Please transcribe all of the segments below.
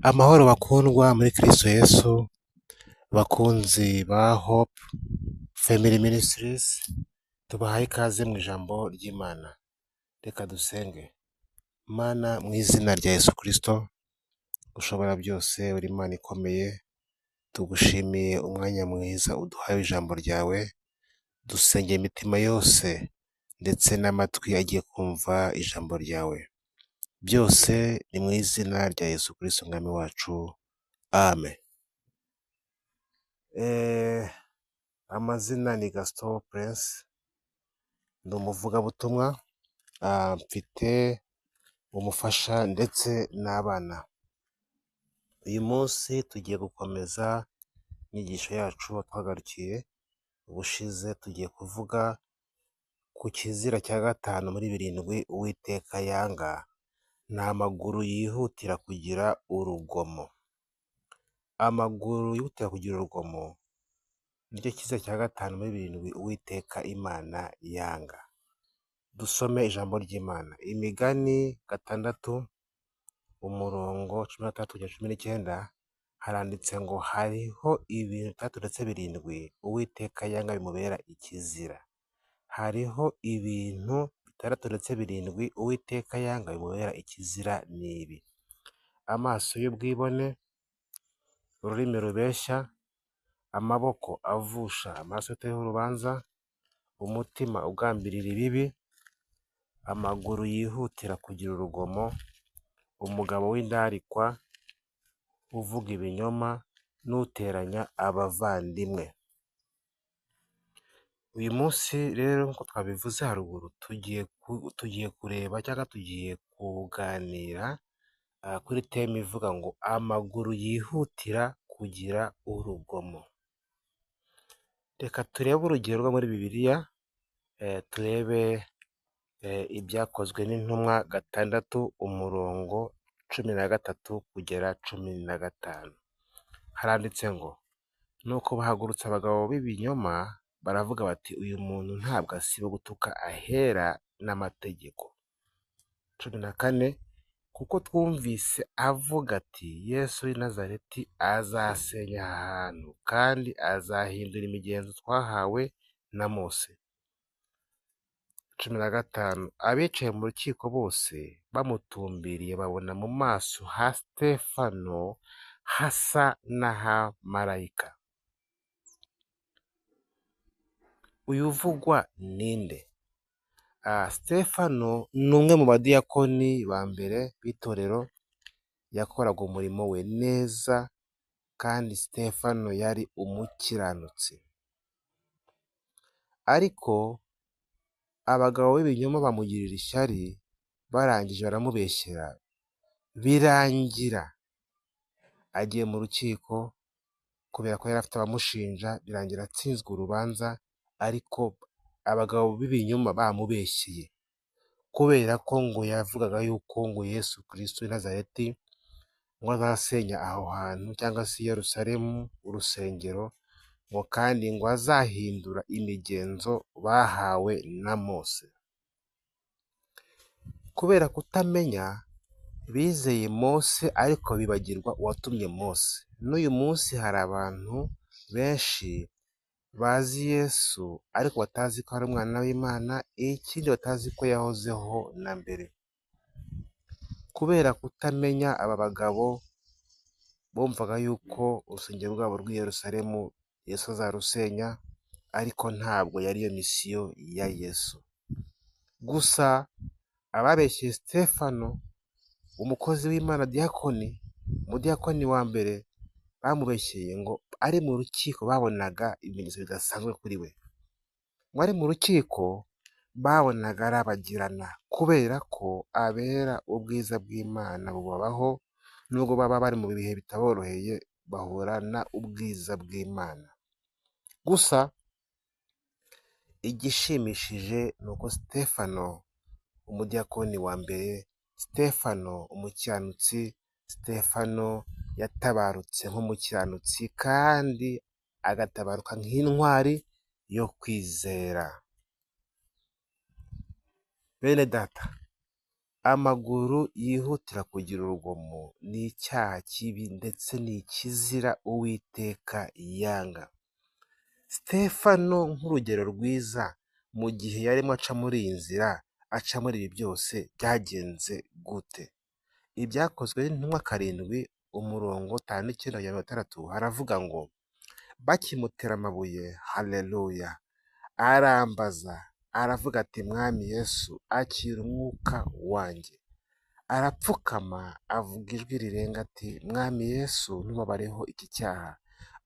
Amahoro bakundwa muri Kristo Yesu, bakunzi ba Hope Family Ministries, tubahaye ikaze mu ijambo ry'Imana. Reka dusenge. Mana mu izina rya Yesu Kristo, ushobora byose, uri Imana ikomeye, tugushimiye umwanya mwiza uduhaye ijambo ryawe, dusengeye imitima yose ndetse n'amatwi agiye kumva ijambo ryawe. Byose ni mu izina rya Yesu Kristo Umwami wacu, amen. Amazina ni Gaston Prince, ndi umuvugabutumwa, mfite umufasha ndetse n'abana. Uyu munsi tugiye gukomeza inyigisho yacu twagarukiye ubushize, tugiye kuvuga ku kizira cya 5 muri 7 Uwiteka yanga, ni amaguru yihutira kugira urugomo. Amaguru yihutira kugira urugomo nicyo kizira cya 5 muri 7 Uwiteka Imana yanga. Dusome ijambo ry'Imana, Imigani 6 umurongo 16 kugera 19, haranditse ngo hariho ibintu 6 ndetse 7 Uwiteka yanga bimubera ikizira. Hariho ibintu 6 ndetse 7 Uwiteka yanga bimubera ikizira ni ibi: amaso y'ubwibone, ururimi rubeshya, amaboko avusha amaraso atariho urubanza, umutima ugambirira ibibi, amaguru yihutira kugira urugomo, umugabo w'indarikwa uvuga ibinyoma n'uteranya abavandimwe. Uyu munsi rero nk'uko twabivuze haruguru, tugiye kureba cyangwa tugiye kuganira kuri teme ivuga ngo amaguru yihutira kugira urugomo. Reka turebe urugero rwo muri Bibiliya, turebe ibyakozwe n'intumwa 6 umurongo 13 kugera 15. Haranditse ngo nuko bahagurutsa abagabo b'ibinyoma baravuga bati uyu muntu ntabwo asiba gutuka ahera n'amategeko. 14 kuko twumvise avuga ati Yesu w'i Nazareti azasenya aha hantu kandi azahindura imigenzo twahawe na Mose. 15 abicaye mu rukiko bose bamutumbiriye babona mu maso ha Stefano hasa n'aha marayika. Uyu uvugwa ninde? Stefano ni umwe mu badiyakoni ba mbere b'itorero, yakoraga umurimo we neza kandi Stefano yari umukiranutsi. Ariko abagabo b'ibinyoma bamugirira ishyari, barangije baramubeshyera, birangira agiye mu rukiko kubera ko yari afite abamushinja, birangira atsinzwe urubanza, ariko abagabo b'ibinyoma bamubeshyeye kubera ko ngo yavugaga yuko ngo Yesu Kristo w'i Nazareti ngo azasenya aho hantu cyangwa se Yerusalemu urusengero, ngo kandi ngo azahindura imigenzo bahawe na Mose. Kubera kutamenya bizeye Mose ariko bibagirwa uwatumye Mose. N'uyu munsi hari abantu benshi bazi Yesu ariko batazi ko ari umwana w'Imana, ikindi batazi ko yahozeho na mbere. Kubera kutamenya aba bagabo bumvaga yuko urusengero rwabo rw'i Yerusalemu Yesu azarusenya, ariko ntabwo yari yo misiyo ya Yesu. Gusa ababeshyeye Stefano, umukozi w'Imana diyakoni, umudiyakoni wa mbere, bamubeshyeye ngo ari mu rukiko babonaga ibimenyetso bidasanzwe kuri we. Ngo ari mu rukiko babonaga arabagirana kubera ko abera ubwiza bw'Imana bubabaho, nubwo baba bari mu bihe bitaboroheye bahorana ubwiza bw'Imana. Gusa igishimishije ni uko Stefano umudiyakoni wa mbere, Stefano umukiranutsi, Stefano yatabarutse nk'umukiranutsi kandi agatabaruka nk'intwari yo kwizera. Bene data, Amaguru yihutira kugira urugomo ni icyaha kibi ndetse ni ikizira Uwiteka yanga. Sitefano nk'urugero rwiza, mu gihe yarimo aca muri iyi nzira, aca muri ibi byose, byagenze gute? Ibyakozwe n'intumwa 7, umurongo 59 kugera 60, haravuga ngo bakimutera amabuye, haleluya, arambaza aravuga ati Mwami Yesu, akira umwuka wanjye. Arapfukama avuga ijwi rirenga ati Mwami Yesu, ntubabareho iki cyaha.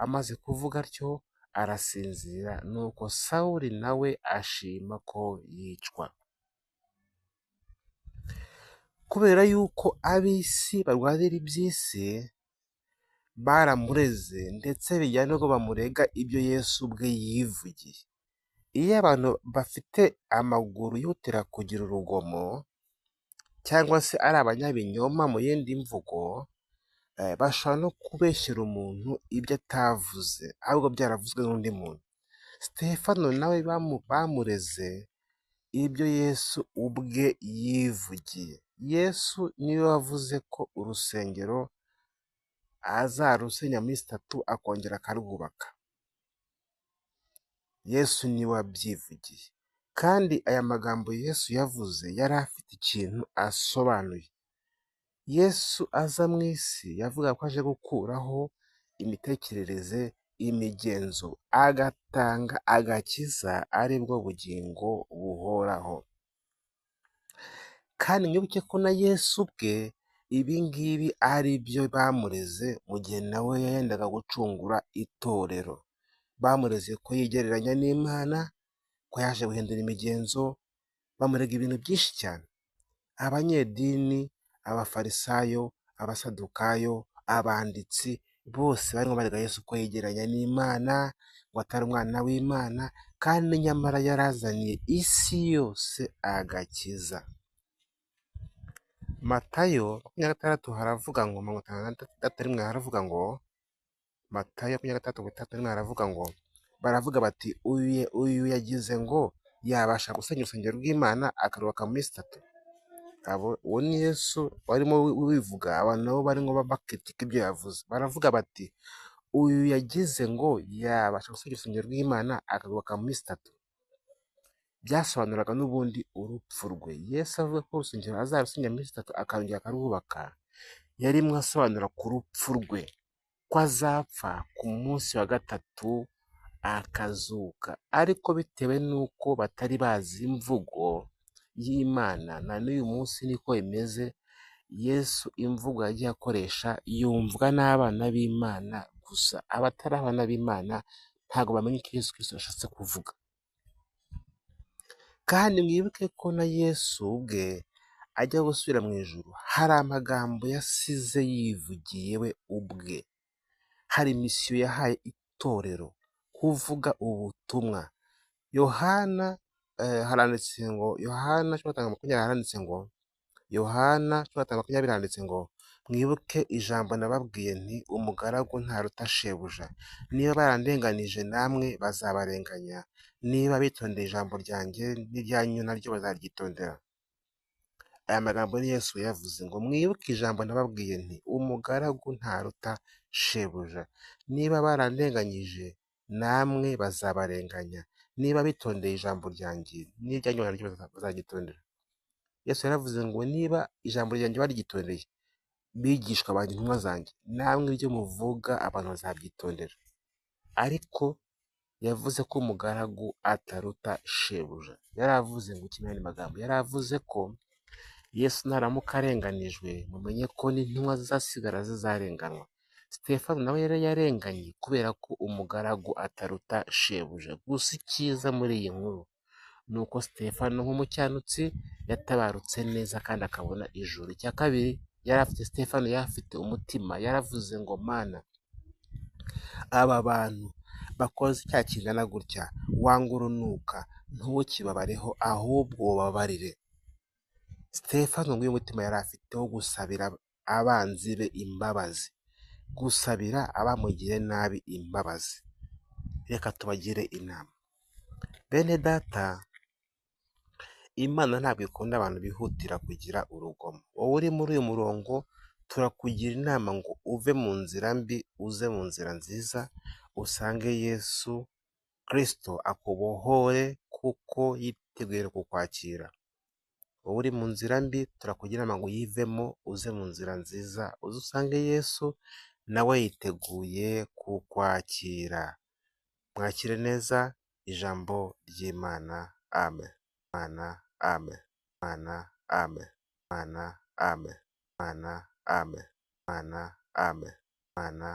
Amaze kuvuga atyo arasinzira, nuko Sawuli nawe ashima ko yicwa. Kubera yuko ab'isi barwanira iby'isi, baramureze ndetse bijyana n'ubwo bamurega ibyo Yesu ubwe yivugiye. Iyo abantu bafite amaguru yihutira kugira urugomo, cyangwa se ari abanyabinyoma mu yindi mvugo, bashobora no kubeshyera umuntu ibyo atavuze, ahubwo byaravuzwe n'undi muntu. Sitefano nawe bamureze ibyo Yesu ubwe yivugiye. Yesu niwe wavuze ko urusengero azarusenya mu minsi 3 akongera akarwubaka. Yesu niwe wabyivugiye. Kandi aya magambo Yesu yavuze yari afite ikintu asobanuye. Yesu aza mu isi yavuga ko aje gukuraho imitekerereze, imigenzo, agatanga agakiza aribwo bugingo buhoraho. Kandi mwibuke ko na Yesu ubwe ibi ngibi ari byo bamureze mu gihe nawe yendaga gucungura itorero. Bamureze ko yigereranya n'Imana, ko yaje guhindura imigenzo, bamurega ibintu byinshi cyane. Abanyedini, abafarisayo, abasadukayo, abanditsi, bose barimo barega Yesu ko yegeranya n'Imana, ngo atari umwana w'Imana, kandi nyamara yarazaniye isi yose agakiza. Matayo 26 haravuga ngo, 51 haravuga ngo, Matayo 26:31 haravuga ngo, baravuga bati uyu yagize ngo yabasha gusenya urusengero rw'Imana akarubaka mu minsi 3. Uwo ni Yesu warimo wivuga, abantu nabo barimo bakritika ibyo yavuze. Baravuga bati uyu yagize ngo yabasha gusenya urusengero rw'Imana akarubaka mu minsi 3. Byasobanuraga n'ubundi urupfu rwe. Yesu avuga ko urusengero azarusenya mu minsi 3 akongera akarwubaka, yarimo asobanura ku rupfu rwe, ko azapfa ku munsi wa 3 akazuka. Ariko bitewe n'uko batari bazi imvugo y'Imana, na n'uyu munsi niko bimeze, Yesu imvugo yagiye akoresha yumvwa n'abana b'Imana gusa. Abatari abana b'Imana ntabwo bamenya icyo Yesu Kristo yashatse kuvuga. Kandi mwibuke ko na Yesu ubwe ajya gusubira mu ijuru, hari amagambo yasize yivugiye we ubwe. Hari misiyo yahaye itorero, kuvuga ubutumwa. Yohana haranditse ngo, Yohana 15:20 haranditse ngo, Yohana 15:20 haranditse ngo, mwibuke ijambo nababwiye nti umugaragu ntaruta shebuja. Niba barandenganije namwe bazabarenganya, niba bitondeye ijambo ryanjye n'iryanyu naryo bazaryitondera. Aya magambo ni Yesu yavuze ngo mwibuke ijambo nababwiye nti umugaragu ntaruta shebuja. Niba barandenganyije namwe bazabarenganya, niba bitondeye ijambo ryanjye n'iryanyu naryo bazaryitondera. Yesu yaravuze ngo niba ijambo ryanjye baryitondeye, bigishwa banjye, intumwa zanjye, namwe ibyo muvuga abantu bazabyitondera. Ariko yavuze ko umugaragu ataruta shebuja. Yaravuze ngo iki n'andi magambo, yaravuze ko Yesu naramuka arenganijwe, mumenye ko n'intumwa zizasigara zizarenganwa. Sitefano nawe yari yarenganye kubera ko umugaragu ataruta shebuja. Gusa icyiza muri iyi nkuru ni uko Sitefano nk'umukiranutsi yatabarutse neza kandi akabona ijuru. Icya kabiri, yari afite Sitefano yari afite umutima, yaravuze ngo Mana, aba bantu bakoze icyaha kingana gutya, wanga urunuka, ntukibabareho ahubwo ubabarire. Sitefano nguyu mutima yari afite wo gusabira abanzi be imbabazi, gusabira abamugiriye nabi imbabazi. Reka tubagire inama. Bene data, Imana ntabwo ikunda abantu bihutira kugira urugomo. Wowe uri muri uyu murongo, turakugira inama ngo uve mu nzira mbi uze mu nzira nziza, usange Yesu Kristo akubohore kuko yiteguye kukwakira. Wowe uri mu nzira mbi, turakugira inama ngo uyivemo uze mu nzira nziza, uze usange Yesu nawe yiteguye kukwakira. Mwakire neza ijambo ry'Imana. Amen. Mana, amen. Mana, amen. Mana, amen. Mana, amen. Mana, amen. Mana.